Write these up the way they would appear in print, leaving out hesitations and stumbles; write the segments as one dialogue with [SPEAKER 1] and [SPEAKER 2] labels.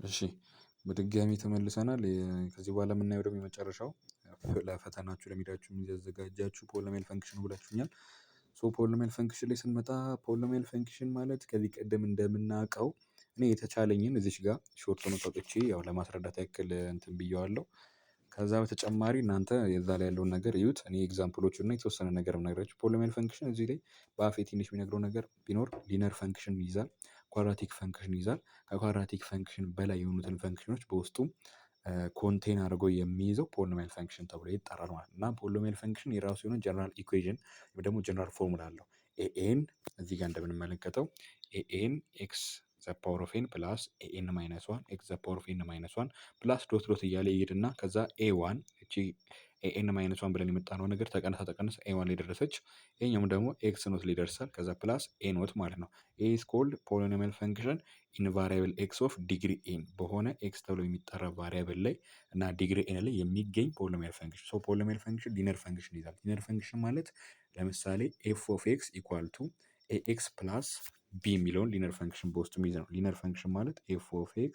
[SPEAKER 1] እሺ፣ በድጋሚ ተመልሰናል። ከዚህ በኋላ የምናየው ደግሞ የመጨረሻው ለፈተናችሁ ለሚዳችሁ የሚዘጋጃችሁ polynomial function ብላችሁኛል። So polynomial function ላይ ስንመጣ፣ polynomial function ማለት ከዚህ ቀደም እንደምናውቀው እኔ የተቻለኝን እዚች ጋር short note አውጥቼ ያው ለማስረዳት ያክል እንትን ብየዋለሁ። ከዛ በተጨማሪ እናንተ የዛ ላይ ያለውን ነገር እዩት። እኔ example ኦቹ እና የተወሰነ ነገር የምነግራችሁ፣ polynomial function እዚህ ላይ በአፌ ትንሽ የሚነግረው ነገር ቢኖር linear function ይይዛል፣ quadratic function ይይዛል። ከ quadratic function በላይ የሆኑትን function ኖች በውስጡ contain አድርጎ የሚይዘው polynomial function ተብሎ ይጠራል ማለት ነው። እና polynomial function የራሱ የሆነ general equation ወይ ደግሞ general formula አለው። an እዚህ ጋር እንደምንመለከተው an x the power of n plus an minus one x the power of n minus one plus dot dot እያለ ይሄድና ከዛ a one፣ እቺ an minus one ብለን የመጣነው ነገር ተቀንሳ ተቀንሳ a one ላይ ደረሰች። ይሄኛውም ደግሞ x naught ላይ ይደርሳል። ከዛ plus a naught ማለት ነው። A is called polynomial function in variable x of degree n፣ በሆነ x ተብሎ የሚጠራ variable ላይ እና degree n ላይ የሚገኝ polynomial function። So polynomial function linear function ይዛል። Linear function ማለት ለምሳሌ f of x equal to a x plus b የሚለውን linear function በውስጡ የሚይዝ ነው። Linear function ማለት f of x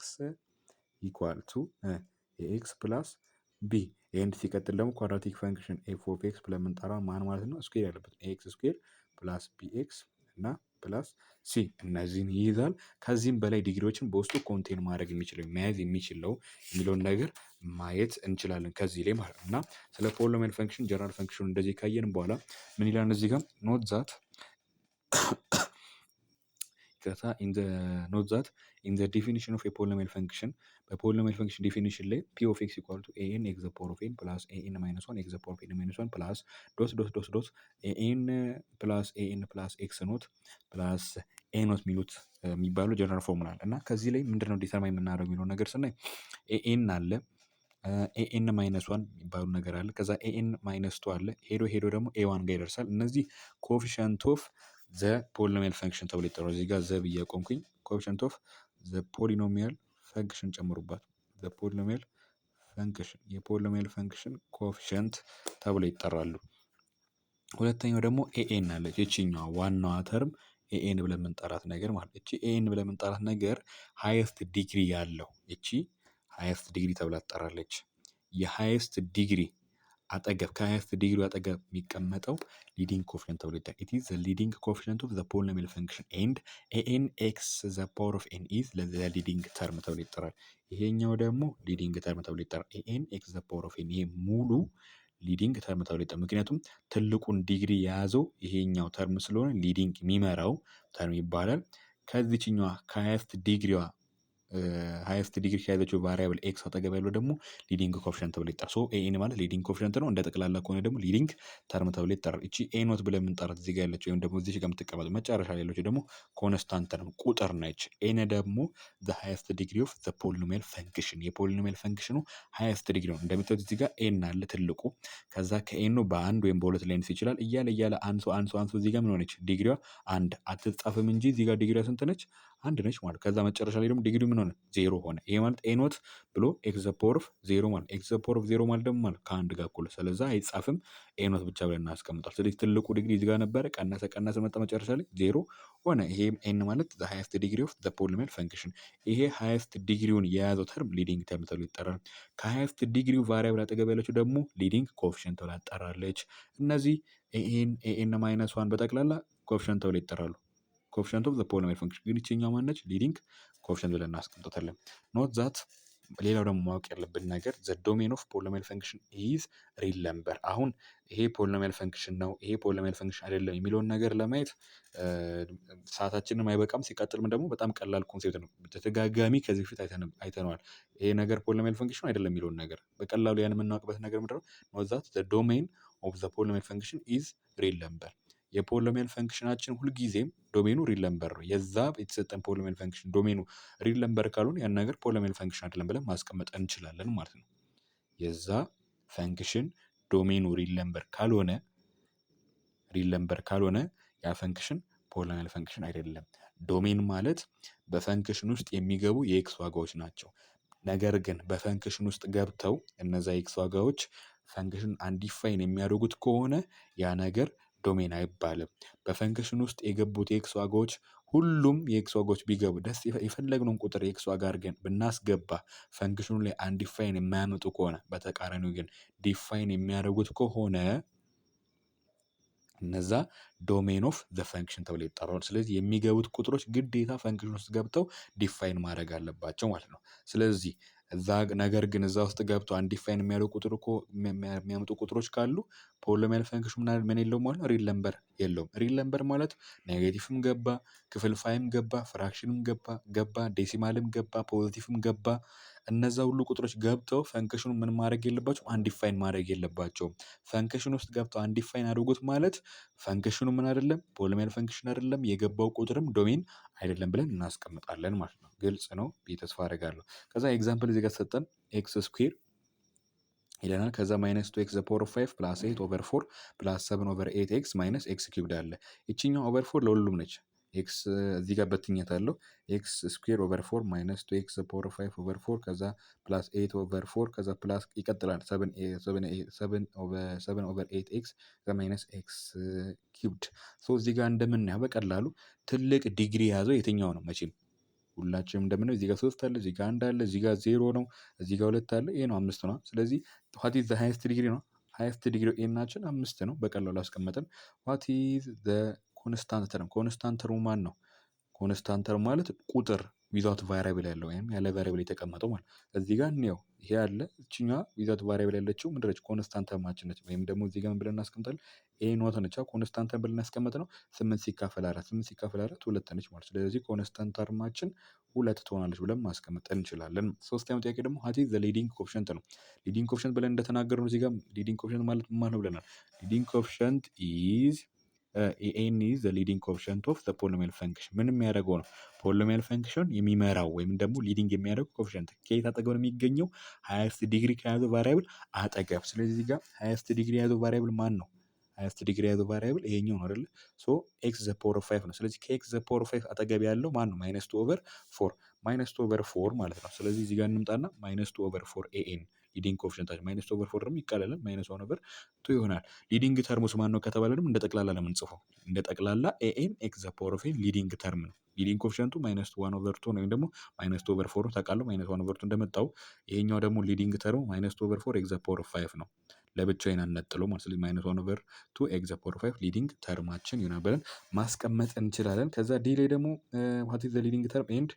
[SPEAKER 1] equal to a x plus b። And ሲቀጥል ደግሞ quadratic function f of x ብለን የምንጠራው ማን ማለት ነው? Square ያለበት x square plus b x እና plus c፣ እነዚህን ይይዛል። ከዚህም በላይ ዲግሪዎችን በውስጡ contain ማድረግ የሚችለው፣ መያዝ የሚችለው የሚለውን ነገር ማየት እንችላለን ከዚህ ላይ ማለት ነው። እና ስለ polynomial function general function ኑ እንደዚህ ካየን በኋላ ምን ይላል እዚህ ጋር? Note that፣ ይቅርታ፣ in the note that in the definition of a polynomial function፣ በ polynomial function definition ላይ p of x equal to an x the power of n plus an minus one x the power of n minus one plus dot dot dot dot an plus an plus x naught plus a naught የሚሉት የሚባሉ general formula አለ። እና ከዚህ ላይ ምንድነው determine የምናደርገው የሚለውን ነገር ስናይ an አለ፣ an minus one የሚባሉ ነገር አለ። ከዛ an minus two አለ፣ ሄዶ ሄዶ ደግሞ a one ጋር ይደርሳል። እነዚህ coefficient of the polynomial function ተብሎ ይጠራል። እዚህ ጋር the ብዬ ቆምኩኝ። Coefficient of the polynomial function ጨምሩባት። The polynomial function፣ የ polynomial function coefficient ተብሎ ይጠራሉ። ሁለተኛው ደግሞ an አለች፣ ይቺኛዋ ዋናዋ term an ብለን የምንጠራት ነገር ማለት። እቺ an ብለን የምንጠራት ነገር highest degree ያለው፣ እቺ highest degree ተብላ ትጠራለች። የ highest degree አጠገብ፣ ከ highest degree አጠገብ የሚቀመጠው leading coefficient ተብሎ ይጠራል። It is the leading coefficient of the polynomial function and an x the power of n is the leading term ተብሎ ይጠራል። ይሄኛው ደግሞ leading term ተብሎ ይጠራል። an x the power of n፣ ይሄ ሙሉ leading term ተብሎ ይጠራል። ምክንያቱም ትልቁን ዲግሪ የያዘው ይሄኛው term ስለሆነ leading፣ የሚመራው term ይባላል። ከዚችኛዋ ከ highest degree ዋ፣ highest degree ከያዘችው variable x አጠገብ ያለው ደግሞ leading coefficient ተብሎ ይጠራል። So an ማለት leading coefficient ነው። እንደ ጠቅላላ ከሆነ ደግሞ leading term ተብሎ ይጠራል። እቺ a naught ብለን የምንጠራት እዚህ ጋር ያለችው ወይም ደግሞ እዚህ ጋር የምትቀመጠው መጨረሻ ላይ ያለችው ደግሞ constant term ቁጥር ነች። n ደግሞ the highest degree of the polynomial function፣ የ polynomial function ኑ highest degree ነው። እንደምታዩት እዚህ ጋር n አለ ትልቁ። ከዛ ከ n ኑ በአንድ ወይም በሁለት ሊያንስ ይችላል፣ እያለ እያለ አንሶ አንሶ አንሶ እዚህ ጋር ምን ሆነች? ዲግሪዋ አንድ አትጻፍም እንጂ እዚህ ጋር ዲግሪዋ ስንት ነች? አንድ ነች ማለት። ከዛ መጨረሻ ላይ ደግሞ ዲግሪው ምን ሆነ? ዜሮ ሆነ። ይሄ ማለት a naught ብሎ x the power of zero ማለት፣ x the power of zero ማለት ደግሞ ማለት ከአንድ ጋር እኩል፣ ስለዛ አይጻፍም፣ a naught ብቻ ብለን እናስቀምጣል። ስለዚህ ትልቁ ዲግሪ እዚህ ጋር ነበረ፣ ቀነሰ ቀነሰ መጣ፣ መጨረሻ ላይ ዜሮ ሆነ። ይሄ n ማለት the highest degree of the polynomial function። ይሄ highest degree ውን የያዘው term leading term ተብሎ ይጠራል። ከ highest degree ው variable አጠገብ ያለችው ደግሞ leading coefficient ተብላ ትጠራለች። እነዚህ an፣ an minus one በጠቅላላ coefficient ተብሎ ይጠራሉ። Coefficient of the polynomial function ግን ይችኛው ማነች? Leading coefficient ብለን እናስቀምጣታለን። Note that፣ ሌላው ደግሞ ማወቅ ያለብን ነገር the domain of polynomial function is real number። አሁን ይሄ polynomial function ነው፣ ይሄ polynomial function አይደለም የሚለውን ነገር ለማየት ሰዓታችንም አይበቃም። ሲቀጥልም ደግሞ በጣም ቀላል concept ነው። በተደጋጋሚ ከዚህ በፊት አይተነዋል። ይሄ ነገር polynomial function አይደለም የሚለውን ነገር በቀላሉ ያን የምናውቅበት ነገር ምንድነው? Note that the domain of the polynomial function is real number። የ polynomial function ኣችን ሁልጊዜም domain ኑ real number ነው። የዛ የተሰጠን polynomial function domain ኑ real number ካልሆነ ያን ነገር polynomial function አይደለም ብለን ማስቀመጥ እንችላለን ማለት ነው። የዛ function domain ኑ real number ካልሆነ፣ real number ካልሆነ ያ function polynomial function አይደለም። Domain ማለት በ function ውስጥ የሚገቡ የ x ዋጋዎች ናቸው። ነገር ግን በ function ውስጥ ገብተው እነዛ የ x ዋጋዎች function undefined የሚያደርጉት ከሆነ ያ ነገር Domain አይባልም። በ function ውስጥ የገቡት የ x ዋጋዎች፣ ሁሉም የ x ዋጋዎች ቢገቡ፣ ደስ የፈለግነውን ቁጥር የ x ዋጋ አድርገን ብናስገባ function ኑ ላይ undefined የማያመጡ ከሆነ፣ በተቃራኒው ግን define የሚያደርጉት ከሆነ እነዛ domain of the function ተብለው ይጠራሉ። ስለዚህ የሚገቡት ቁጥሮች ግዴታ function ውስጥ ገብተው define ማድረግ አለባቸው ማለት ነው። ስለዚህ እዛ ነገር ግን እዛ ውስጥ ገብተው undefined የሚያደርጉ ቁጥር እኮ የሚያመጡ ቁጥሮች ካሉ polynomial function ምን የለውም ማለት ነው? Real number የለውም። Real number ማለት negative ም ገባ፣ ክፍልፋይም ገባ፣ fraction ም ገባ፣ decimal ም ገባ፣ positive ም ገባ፣ እነዛ ሁሉ ቁጥሮች ገብተው function ኑ ምን ማድረግ የለባቸውም? Undefined ማድረግ የለባቸውም። Function ውስጥ ገብተው undefined አድርጉት ማለት function ኑ ምን አይደለም? Polynomial function አይደለም፣ የገባው ቁጥርም domain አይደለም ብለን እናስቀምጣለን ማለት ነው። ግልጽ ነው ብዬ ተስፋ አደርጋለሁ። ከዛ example እዚህ ጋር ተሰጠን፣ x square ይለናል። ከዛ minus two x the power of five plus eight over four plus seven over eight x minus x cubed አለ። ይችኛው over four ለሁሉም ነች። x እዚህ ጋር በትኘት አለው፣ x square over four minus two x power of five over four፣ ከዛ plus eight over four፣ ከዛ plus ይቀጥላል፣ seven over eight x minus x cubed። So እዚህ ጋር እንደምናየው በቀላሉ ትልቅ ዲግሪ የያዘው የትኛው ነው? መቼም ሁላችንም እንደምናየው እዚህ ጋር ሶስት አለ፣ እዚህ ጋር አንድ አለ፣ እዚህ ጋር ዜሮ ነው፣ እዚህ ጋር ሁለት አለ፣ ይሄ ነው አምስት ነው። ስለዚህ what is the highest degree ነው። Highest degree n ኣችን አምስት ነው። በቀላሉ አስቀመጥን። What is the constant term? Constant term ኡ ማን ነው? Constant term ማለት ቁጥር without variable ያለው ወይም ያለ variable የተቀመጠው ማለት። እዚህ ጋር እንየው፣ ይሄ አለ፣ እችኛዋ without variable ያለችው ምንድን ነች? Constant term ኣችን ነች። ወይም ደግሞ እዚህ ጋር ምን ብለን እናስቀምጣለን? A naught ነች። Constant term ብለን ያስቀመጥነው ስምንት ሲካፈል አራት፣ ስምንት ሲካፈል አራት ሁለት ነች ማለት። ስለዚህ constant term ኣችን ሁለት ትሆናለች ብለን ማስቀመጥ እንችላለን። ሶስተኛው ጥያቄ ደግሞ what is the leading coefficient ነው። Leading coefficient ብለን እንደተናገርነው እዚህ ጋር leading coefficient ማለት ምን ማለት ነው ብለናል። Leading coefficient is an is the leading coefficient of the polynomial function። ምን የሚያደርገው ነው? Polynomial function የሚመራው ወይም ደግሞ leading የሚያደርገው coefficient ከየት አጠገብ ነው የሚገኘው? Highest degree ከያዘው variable አጠገብ። ስለዚህ እዚህ ጋር highest degree የያዘው variable ማን ነው? Highest degree የያዘው variable ይሄኛው ነው አይደለ? So x the power of five ነው። ስለዚህ ከ x the power of five አጠገብ ያለው ማን ነው? Minus two over four፣ minus two over four ማለት ነው። ስለዚህ እዚህ ጋር እንምጣና minus two over four an leading coefficient ኣችን minus two over four ደግሞ ይቃለላል፣ minus one over two ይሆናል። Leading term ኡስ ማን ነው ከተባለ ደግሞ እንደ ጠቅላላ ነው የምንጽፈው። እንደ ጠቅላላ an x the power of n leading term ነው። Leading coefficient ኡ minus one over two ነው ወይም ደግሞ minus two over four ተቃለው minus one over two እንደመጣው፣ ይሄኛው ደግሞ leading term ኡ minus two over four x the power of five ነው። ለብቻው አነጥሎ ማለት። ስለዚህ minus one over two x the power of five leading term ኣችን ይሆናል ብለን ማስቀመጥ እንችላለን። ከዛ D ላይ ደግሞ what is the leading term and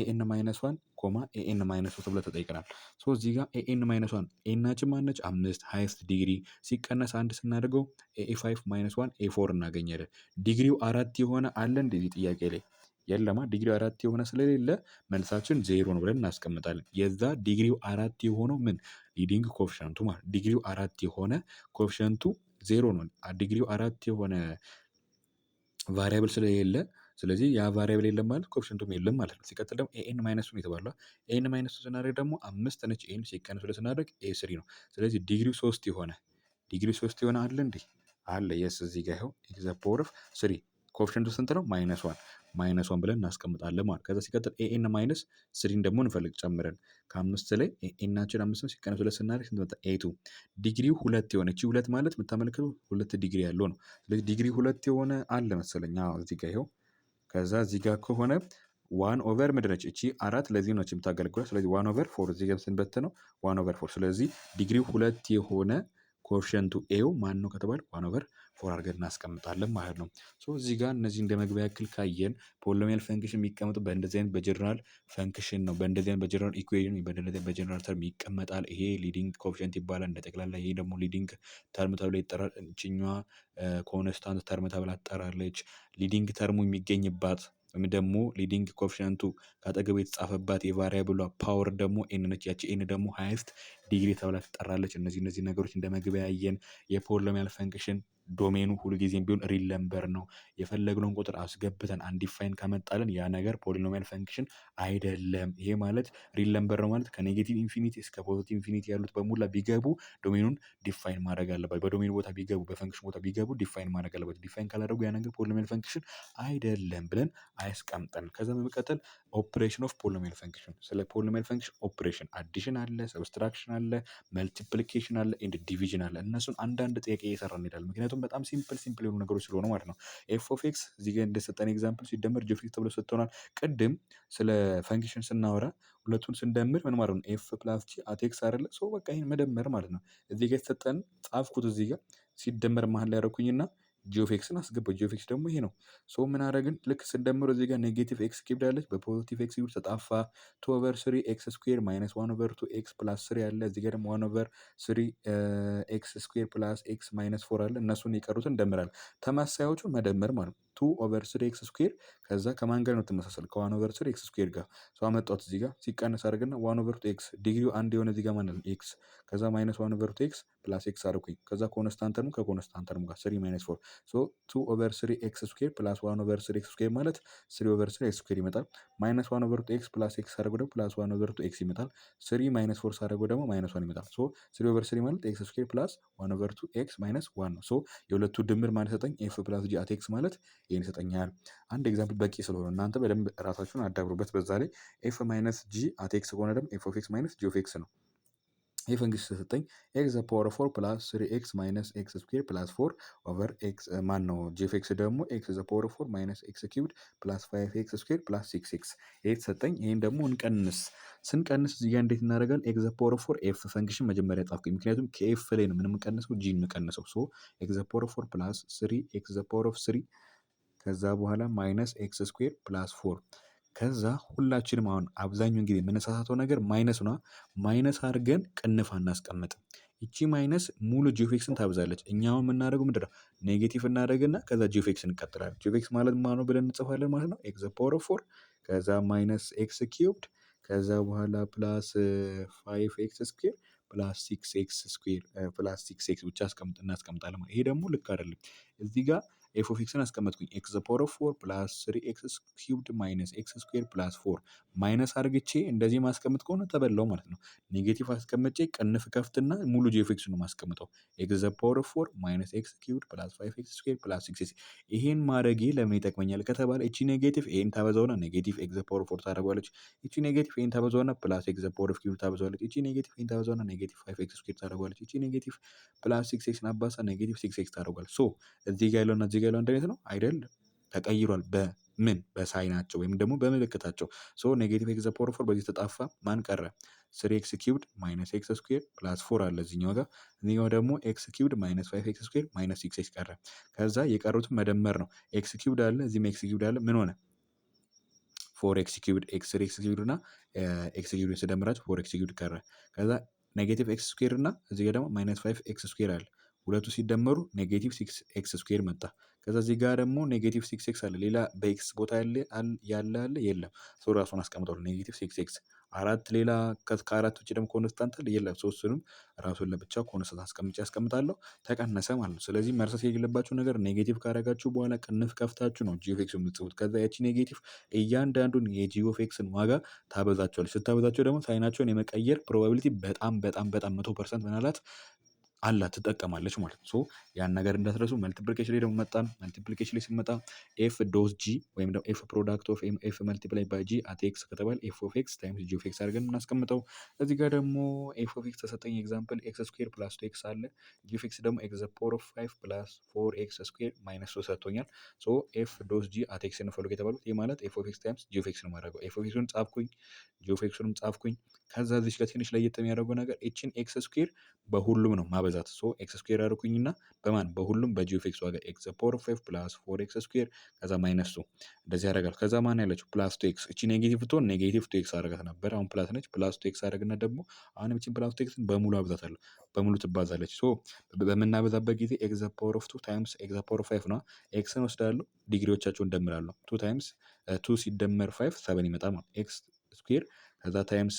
[SPEAKER 1] an minus one comma an minus two ተብሎ ተጠይቀናል። So እዚህ ጋር an minus one፣ n ኣችን ማነች? አምስት፣ highest degree ሲቀነስ አንድ ስናደርገው a five minus one a four እናገኛለን። ዲግሪው አራት የሆነ አለ እንደዚህ ጥያቄ ላይ? የለማ። ዲግሪው አራት የሆነ ስለሌለ መልሳችን ዜሮ ነው ብለን እናስቀምጣለን። የዛ ዲግሪው አራት የሆነው ምን leading coefficient ኡ ማለት ዲግሪው አራት የሆነ coefficient ኡ ዜሮ ነው። ዲግሪው አራት የሆነ variable ስለሌለ፣ ስለዚህ ያ variable የለም ማለት coefficient ኡም የለም ማለት ነው። ሲቀጥል ደግሞ an minus two የተባለው፣ an minus two ስናደርግ ደግሞ አምስት ነች n፣ ሲቀነስ ሁለት ስናደርግ a three ነው። ስለዚህ ዲግሪው ሶስት የሆነ አለ እንዴ? አለ፣ yes፣ እዚህ ጋር ይኸው x the power of three፣ coefficient ኡ ስንት ነው? Minus one፣ minus one ብለን እናስቀምጣለን ማለት። ከዛ ሲቀጥል an minus three ን ደግሞ እንፈልግ። ጨምረን ከአምስት ላይ n ኣችን አምስት ነው፣ ሲቀነስ ሁለት ስናደርግ ስንት መጣ? A two። ዲግሪው ሁለት የሆነ፣ እቺ ሁለት ማለት የምታመለክተው ሁለት ዲግሪ ያለው ነው። ስለዚህ ዲግሪ ሁለት የሆነ አለ መሰለኝ። አዎ፣ እዚህ ጋር ይኸው። ከዛ እዚህ ጋር ከሆነ one over ምንድን ነች እቺ? አራት ለዚህ ነች የምታገለግለው። ስለዚህ one over four እዚህ ጋር ስንበትነው one over four። ስለዚህ ዲግሪው ሁለት የሆነ coefficient ኡ a ው ማን ነው ከተባለ one over four አድርገን እናስቀምጣለን ማለት ነው። So እዚህ ጋር እነዚህ እንደ መግቢያ ያክል ካየን polynomial function የሚቀመጡ በእንደዚህ አይነት በ general function ነው። በእንደዚህ አይነት በ general equation፣ በእንደዚህ በ general term ይቀመጣል። ይሄ leading coefficient ይባላል። እንደ ጠቅላላ ይሄ ደግሞ leading term ተብሎ ይጠራል። እችኛዋ constant term ተብላ ትጠራለች። Leading term ኡ የሚገኝባት ወይም ደግሞ leading coefficient ኡ ከአጠገቡ የተጻፈባት የ variable ሏ power ደግሞ n ነች። ያቺ n ደግሞ highest degree ተብላ ትጠራለች። እነዚህ ነገሮች እንደ መግቢያ ያየን። የ polynomial function domain ኑ ሁልጊዜም ቢሆን real number ነው። የፈለግነውን ቁጥር አስገብተን undefined ከመጣልን ያ ነገር polynomial function አይደለም። ይሄ ማለት real number ነው ማለት ከ negative infinity እስከ positive infinity ያሉት በሙላ ቢገቡ domain ኑን define ማድረግ አለባቸው። በ domain ቦታ ቢገቡ፣ በ function ቦታ ቢገቡ define ማድረግ አለባቸው። Define ካላደረጉ ያ ነገር polynomial function አይደለም ብለን አያስቀምጠንም። ከዛ በመቀጠል operation of polynomial function፣ ስለ polynomial function operation addition አለ፣ subtraction አለ፣ multiplication አለ and division አለ። እነሱን አንዳንድ ጥያቄ እየሰራን እንሄዳለን። ምክንያቱም ምክንያቱም በጣም simple simple የሆኑ ነገሮች ስለሆኑ ማለት ነው። f of x እዚህ ጋር እንደሰጠን example ሲደመር g of x ተብሎ ሰጥቶናል። ቅድም ስለ function ስናወራ ሁለቱን ስንደምር ምን ማለት ነው? f plus g at x አይደለ? So በቃ ይሄን መደመር ማለት ነው። እዚህ ጋር የተሰጠን ጻፍኩት፣ እዚህ ጋር ሲደመር መሀል ላይ ያደረኩኝና g of x ን አስገባው። g of x ደግሞ ይሄ ነው። So ምን አደረግን? ልክ ስንደምረው እዚህ ጋር negative x cubed አለች፣ በ positive x cubed ተጣፋ። Two over three x square minus one over two x plus three አለ። እዚህ ጋር ደግሞ one over three x square plus x minus four አለ። እነሱን የቀሩትን እንደምራለን። ተመሳሳዮቹን መደመር ማለት ነው። Two over three x square ከዛ ከማን ጋር ነው ተመሳሰል? ከ one over three x square ጋር። So አመጣሁት፣ እዚህ ጋር ሲቀነስ አድርግና one over two x፣ ዲግሪው አንድ የሆነ እዚህ ጋር ማለት ነው x፣ ከዛ minus one over two x plus x አድርኩኝ። ከዛ constant term ኡ ከ constant term ኡ ጋር three minus four። So two over three x square plus one over three x square ማለት three over three x square ይመጣል። Minus one over two x plus x አድርገው ደግሞ plus one over two x ይመጣል። Three minus four ሳደርገው ደግሞ minus one ይመጣል። So three over three ማለት x square plus one over two x minus one ነው። So የሁለቱ ድምር ማለት ሰጠኝ፣ f plus g at x ማለት ይሄን ይሰጠኛል። አንድ example በቂ ስለሆነ እናንተ በደንብ ራሳችሁን አዳብሩበት። በዛ ላይ f minus g at x ከሆነ ደግሞ f of x minus g of x ነው። ይህ function ተሰጠኝ፣ x the power of four plus three x minus x square plus four over x ማን ነው፣ g of x ደግሞ x the power of four minus x cubed plus five x square plus six x ይሄ ተሰጠኝ። ይሄን ደግሞ እንቀንስ። ስንቀንስ እዚህ ጋር እንዴት እናደርጋለን? X the power of four፣ f function መጀመሪያ ጻፍኩኝ፣ ምክንያቱም ከ f ላይ ነው ምንም የምቀንሰው፣ g የምቀንሰው። So x the power of four plus three x the power of three ከዛ በኋላ minus x square plus four። ከዛ ሁላችንም አሁን አብዛኛውን ጊዜ የምንሳሳተው ነገር minus ነው። Minus አድርገን ቅንፍ አናስቀምጥም። ይቺ minus ሙሉ g of x ን ታብዛለች። እኛ አሁን የምናደርገው ምንድነው? Negative እናደርግና ከዛ g of x እንቀጥላለን። g of x ማለት ማነው ብለን እንጽፋለን ማለት ነው። X power of four ከዛ minus x cubed ከዛ በኋላ plus five x square plus six x square plus six x ብቻ እናስቀምጣለን። ይሄ ደግሞ ልክ አይደለም። እዚህ ጋር f of x ን አስቀመጥኩኝ፣ x the power of four plus three x cubed minus x square plus four። Minus አርግቼ እንደዚህ ማስቀምጥ ከሆነ ተበላው ማለት ነው። Negative አስቀምጬ ቅንፍ ከፍትና ሙሉ g of x ነው ማስቀምጠው፣ x the power of four minus x cubed plus five x square plus six x። ይሄን ማድረጌ ለምን ይጠቅመኛል ከተባለ እቺ negative ይሄን ታበዛውና negative x the power of four ታደርገዋለች። እቺ negative ይሄን ታበዛውና plus x the power of cube ታበዛዋለች። እቺ negative ይሄን ታበዛውና negative five x square ታደርገዋለች። እቺ negative plus six x ን አባዛ negative six x ታደርገዋለች። So እዚህ ጋር ያለውና እዚህ ጋር ያለው አንድ አይነት ነው አይደለም፣ ተቀይሯል። በምን? በ sign ኣቸው ወይም ደግሞ በምልክታቸው። So negative x the power four በዚህ ተጣፋ። ማን ቀረ? Three x cubed minus x square plus four አለ እዚህኛው ጋር። እዚህኛው ደግሞ x cubed minus five x square minus six x ቀረ። ከዛ የቀሩትን መደመር ነው። X cubed አለ፣ እዚህም x cubed አለ። ምን ሆነ? Four x cubed፣ x three x cubed እና x cubed ስደምራቸው four x cubed ቀረ። ከዛ negative x square እና እዚህ ጋር ደግሞ minus five x square አለ። ሁለቱ ሲደመሩ negative six x square መጣ። ከዛ እዚህ ጋር ደግሞ negative six x አለ። ሌላ በ x ቦታ ያለ አለ? የለም። So ራሱን አስቀምጧል። Negative six x አራት፣ ሌላ ከአራት ውጭ ደግሞ constant አለ? የለም። ሶስቱንም ራሱን ለብቻ constant አስቀምጬ አስቀምጣለሁ። ተቀነሰ ማለት ነው። ስለዚህ መርሳት የሌለባችሁ ነገር negative ካደረጋችሁ በኋላ ቅንፍ ከፍታችሁ ነው g of x የምትጽፉት። ከዛ ያቺ negative እያንዳንዱን የ g of x ን ዋጋ ታበዛቸዋለች። ስታበዛቸው ደግሞ sign ኣቸውን የመቀየር probability በጣም በጣም በጣም 100% ምናላት አላት፣ ትጠቀማለች ማለት ነው። So ያን ነገር እንዳትረሱ። Multiplication ላይ ደግሞ መጣን። Multiplication ላይ ስንመጣ f dot g ወይም ደግሞ f product of f multiply by g at x ከተባለ f of x times g of x አድርገን የምናስቀምጠው። እዚህ ጋር ደግሞ f of x ተሰጠኝ፣ example x square plus two x አለ። g of x ደግሞ x the power of five plus four x square minus two ሰጥቶኛል። So f dot g at x እንፈልግ የተባሉት ይህ ማለት f of x times g of x ነው የማደርገው። f of x ኡን ጻፍኩኝ፣ g of x ኡንም ጻፍኩኝ። ከዛ እዚች ጋር ትንሽ ለየት የሚያደርገው ነገር ይችን x square በሁሉም ነው ማበዛት። So x square አደረኩኝና በማን? በሁሉም በ g of x ዋጋ x power five plus four x square ከዛ minus two እንደዚህ ያደርጋል። ከዛ ማን ያለችው? Plus two x። እቺ negative ብትሆን negative two x አደረጋት ነበር። አሁን plus ነች። Plus two x አደረግና ደግሞ አሁን እቺን plus two x ን በሙሉ አብዛታለሁ። በሙሉ ትባዛለች። So በምናበዛበት ጊዜ x power of two times x power of five ነው። x ን ወስዳለሁ፣ ዲግሪዎቻቸውን ደምራለሁ። Two times two ሲደመር five seven ይመጣል ማለት x square ከዛ times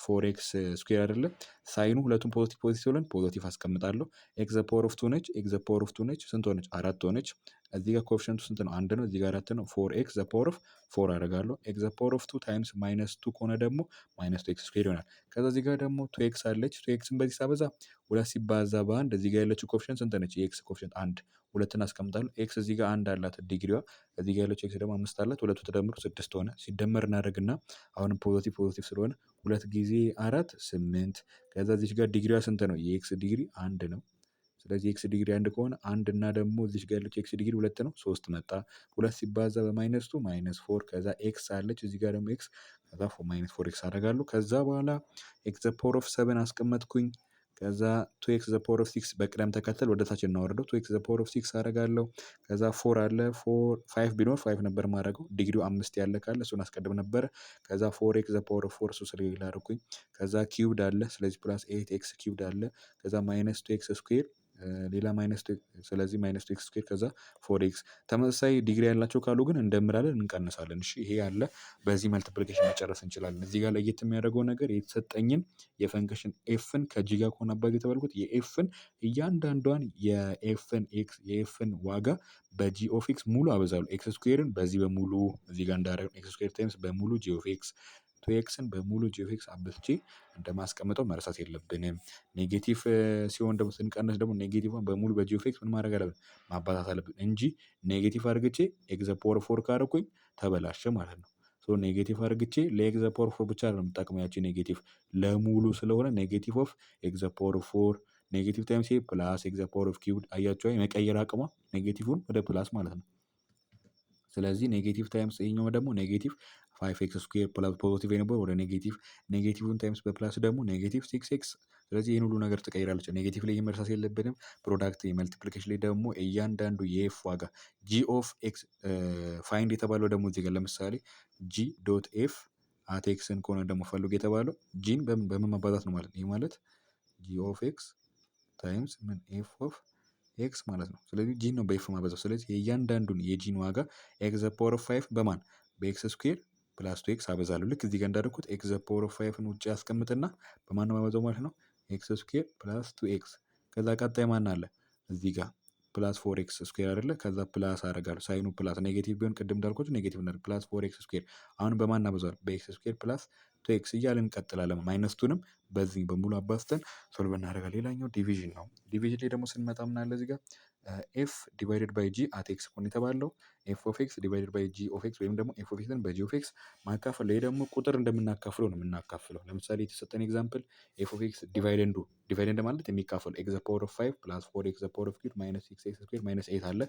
[SPEAKER 1] four x square አይደለም፣ sign ኡ ሁለቱም positive positive ስለሆነ positive አስቀምጣለሁ። X the power of two ነች። X the power of two ነች። ስንት ሆነች? አራት ሆነች። እዚህ ጋር coefficient ኡ ስንት ነው? አንድ ነው። እዚህ ጋር አራት ነው። Four x the power of four አደርጋለሁ። X the power of two times minus two ከሆነ ደግሞ minus two x square ይሆናል። ከዛ እዚህ ጋር ደግሞ two x አለች። Two x ን በዚህ ሳበዛ ሁለት ሲባዛ በአንድ፣ እዚህ ጋር ያለችው coefficient ስንት ነች? የ x coefficient አንድ፣ ሁለትን አስቀምጣለሁ። X እዚህ ጋር አንድ አላት ዲግሪዋ፣ እዚህ ጋር ያለችው x ደግሞ አምስት አላት። ሁለቱ ተደምሮ ስድስት ሆነ። ሲደመር እናደርግና አሁንም positive positive ስለሆነ ሁለት ጊዜ አራት ስምንት። ከዛ እዚች ጋር ዲግሪዋ ስንት ነው? የ x degree አንድ ነው። ስለዚህ x degree አንድ ከሆነ አንድ እና ደግሞ እዚች ጋር ያለችው x degree ሁለት ነው፣ ሶስት መጣ። ሁለት ሲባዛ በ minus two minus four፣ ከዛ x አለች እዚህ ጋር ደግሞ x፣ ከዛ minus four x አደርጋለሁ። ከዛ በኋላ x the power of seven አስቀመጥኩኝ። ከዛ two x the power of six በቅደም ተከተል ወደ ታች እናወርደው። Two x the power of six አደርጋለሁ። ከዛ four አለ፣ four five ቢኖር five ነበር ማድረገው። ዲግሪው አምስት ያለ ካለ እሱን አስቀድም ነበረ። ከዛ four x the power of four እሱ ስለሌለ አደረኩኝ። ከዛ cubed አለ፣ ስለዚህ plus eight x cubed አለ። ከዛ minus two x square፣ ሌላ minus፣ ስለዚህ minus two x square፣ ከዛ four x። ተመሳሳይ ዲግሪ ያላቸው ካሉ ግን እንደምራለን፣ እንቀንሳለን። እሺ፣ ይሄ ያለ በዚህ multiplication መጨረስ እንችላለን። እዚህ ጋር ለየት የሚያደርገው ነገር የተሰጠኝን የ function f ን ከ g ጋር ከሆነ አባዝ የተባልኩት የኤፍን እያንዳንዷን የኤፍን ኤክስ የኤፍን ዋጋ በ g of x ሙሉ አበዛለሁ። X square ን በዚህ በሙሉ እዚህ ጋር እንዳደረግነው x square times በሙሉ g of x፣ two x ን በሙሉ g of x አብዝቼ እንደማስቀምጠው መርሳት የለብንም። Negative ሲሆን ደግሞ ስንቀንስ ደግሞ negative ን በሙሉ በ g of x ምን ማድረግ አለብን? ማባዛት አለብን እንጂ negative አድርግቼ x the power four ካደረኩኝ ተበላሸ ማለት ነው። So negative አድርግቼ ለ x the power four ብቻ አይደለም የምጠቅመው፣ ያቺ negative ለሙሉ ስለሆነ negative of x the power four፣ negative times plus x the power of cubed። አያችሁ የመቀየር አቅሟ፣ negative ን ወደ plus ማለት ነው። ስለዚህ negative times ይሄኛው ደግሞ negative five x square positive የነበረው ወደ negative፣ negative ን times በ plus ደግሞ negative six x። ስለዚህ ይህን ሁሉ ነገር ትቀይራለች። Negative ላይ መርሳት የለብንም። Product multiplication ላይ ደግሞ እያንዳንዱ የ f ዋጋ g of x find የተባለው ደግሞ እዚህ ጋር ለምሳሌ g dot f at x ን ከሆነ ደግሞ ፈልጉ የተባለው g ን በምን ማባዛት ነው ማለት ነው። ይህ ማለት g of x times ምን f of x ማለት ነው። ስለዚህ g ን ነው በ f ማበዛው። ስለዚህ የእያንዳንዱን የ g ን ዋጋ x the power of five በማን በ x square plus two x አበዛለሁ። ልክ እዚህ ጋር እንዳደረኩት x the power of five ን ውጭ ያስቀምጥና በማን ነው ማበዛው ማለት ነው? X square plus two x። ከዛ ቀጣይ ማን አለ እዚህ ጋር? Plus four x square አይደለ? ከዛ plus አደርጋለሁ። Sign ኑ plus፣ negative ቢሆን ቅድም እንዳልኳችሁ negative እናደርግ፣ plus four x square። አሁን በማን እናበዛዋለን? በ x square plus two x እያልን እንቀጥላለን። Minus two ንም በዚህ በሙሉ አባዝተን solve እናደርጋለን። ሌላኛው division ነው። Division ላይ ደግሞ ስንመጣ ምን አለ እዚህ ጋር? F divided by g at x እኮ የተባለው f of x divided by g of x ወይም ደግሞ f of x ን በ g of x ማካፈል። ይሄ ደግሞ ቁጥር እንደምናካፍለው ነው የምናካፍለው። ለምሳሌ የተሰጠን example f of x dividend ኡ፣ dividend ማለት የሚካፈለው፣ x power of five plus four x power of cube minus six x square minus eight አለ።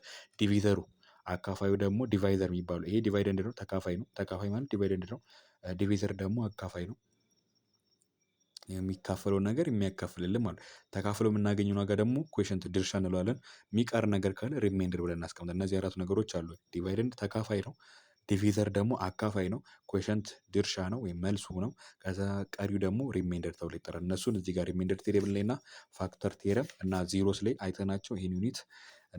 [SPEAKER 1] Divisor ኡ አካፋዩ ደግሞ divisor የሚባለው ይሄ dividend ነው፣ ተካፋይ ነው። ተካፋይ ማለት dividend ነው። Divisor ደግሞ አካፋይ ነው። የሚካፈለውን ነገር የሚያካፍልልን ማለት ነው። ተካፍሎ የምናገኘውን ዋጋ ደግሞ quotient ድርሻ እንለዋለን። የሚቀር ነገር ካለ remainder ብለን እናስቀምጣለን። እነዚህ አራቱ ነገሮች አሉ። Dividend ተካፋይ ነው። Divisor ደግሞ አካፋይ ነው። Quotient ድርሻ ነው ወይም መልሱ ነው። ከዛ ቀሪው ደግሞ remainder ተብሎ ይጠራል። እነሱን እዚህ ጋር remainder theorem ላይ እና factor theorem እና zeros ላይ አይተናቸው ይህን unit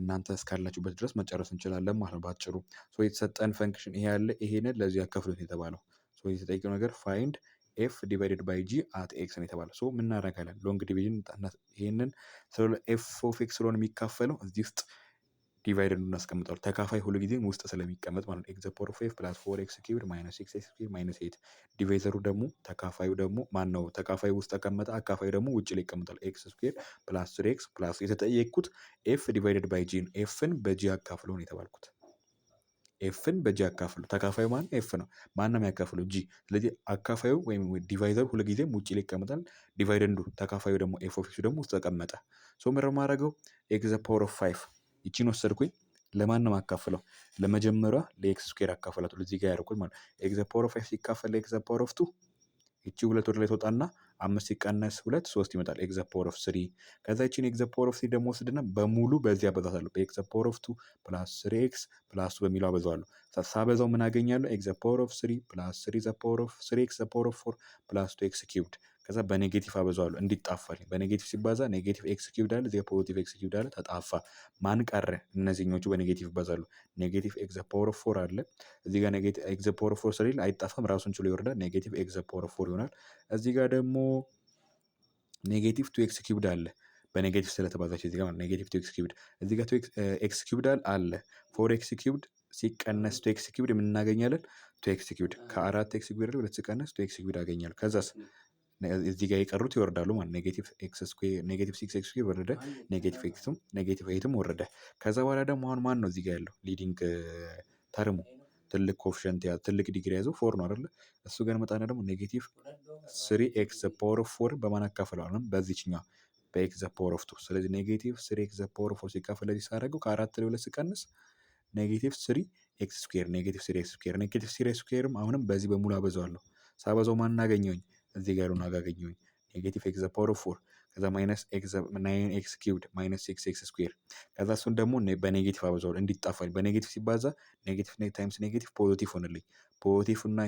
[SPEAKER 1] እናንተ እስካላችሁበት ድረስ መጨረስ እንችላለን ማለት ነው ባጭሩ። So የተሰጠን function ይሄ ያለ ይሄንን ለዚህ ያካፍሉት የተባለው፣ so የተጠየቀው ነገር find f divided by g at x ነው የተባለው። So ምን እናደርጋለን? Long division ይሄንን f of x ስለሆነ የሚካፈለው እዚህ ውስጥ dividend እናስቀምጠዋል። ተካፋይ ሁሉ ጊዜ ውስጥ ስለሚቀመጥ ማለት ነው። X power of five plus four x cubed minus six x square minus eight። Divisor ኡ ደግሞ ተካፋዩ ደግሞ ማን ነው? ተካፋዩ ውስጥ ተቀመጠ፣ አካፋዩ ደግሞ ውጭ ላይ ይቀመጣል። X square plus three x plus፣ የተጠየቅኩት f divided by g፣ f ን በ g አካፍሎ ነው የተባልኩት። F ን በ g አካፍሉ። ተካፋዩ ማን? F ነው። ማን ነው የሚያካፍለው? g። ስለዚህ አካፋዩ ወይም divisor ኡ ሁልጊዜም ውጭ ላይ ይቀመጣል። Dividend ኡ ተካፋዩ ደግሞ f of x ደግሞ ውስጥ ተቀመጠ። So ምንድነው የማደርገው? X the power of five ይቺን ወሰድኩኝ። ለማን ነው የማካፍለው? ለመጀመሪያ ለ x square አካፍላት። እዚህ ጋር ያደረኩት ማለት x the power of five ሲካፈል ለ x the power of two፣ ይቺ ሁለት ወደ ላይ ትወጣና አምስት ሲቀነስ ሁለት ሶስት ይመጣል። X the power of three። ከዛ ይቺን x the power of three ደግሞ ወስድና በሙሉ በዚህ አበዛታለሁ። በ x the power of two plus three x plus two በሚለው አበዛዋለሁ። ሳበዛው ምን አገኛለሁ? X the power of three plus three the power of three x the power of four plus two x cubed። ከዛ በ negative አበዛዋለሁ እንዲጣፋልኝ። በ negative ሲባዛ negative x cubed አለ፣ እዚህ positive x cubed አለ፣ ተጣፋ። ማን ቀረ? እነዚህኞቹ በ negative ይባዛሉ። Negative x the power of four አለ እዚህ ጋር፣ negative x the power of four ስለሌለ አይጣፋም፣ ራሱን ችሎ ይወርዳል። Negative x the power of four ይሆናል። እዚህ ጋር ደግሞ negative two x cubed አለ፣ በ negative ስለተባዛች እዚህ ጋር negative two x cubed፣ እዚህ ጋር two x cubed አለ። Four x cubed ሲቀነስ two x cubed የምናገኛለን two x cubed፣ ከአራት x cubed ላይ ሁለት ሲቀነስ two x cubed አገኛለሁ። ከዛስ እዚህ ጋር የቀሩት ይወርዳሉ ማለት negative x square፣ negative six x square ወረደ፣ negative x ም negative eight ም ወረደ። ከዛ በኋላ ደግሞ አሁን ማን ነው እዚህ ጋር ያለው leading term ኡ? ትልቅ coefficient ያ ትልቅ ዲግሪ ያዘው four ነው አይደለ? እሱ ጋር መጣና ደግሞ negative three x power of four በማን አካፍለው? አሁንም በዚችኛዋ በ x the power of two። ስለዚህ negative three x the power of four ሲካፈል ለዚህ ሳደርገው ከአራት ላይ ሁለት ስቀንስ negative three x square፣ negative three x square፣ negative three x square ም አሁንም በዚህ በሙሉ አበዛዋለሁ። ሳበዛው ማን አገኘሁኝ? እዚህ ጋር ያለውን አገኘሁኝ። Negative x the power of four፣ ከዛ minus x nine x cubed minus six x square። ከዛ እሱን ደግሞ በ negative አበዛዋለሁ እንዲጣፋኝ። በ negative ሲባዛ negative times negative positive ሆነልኝ። Positive እና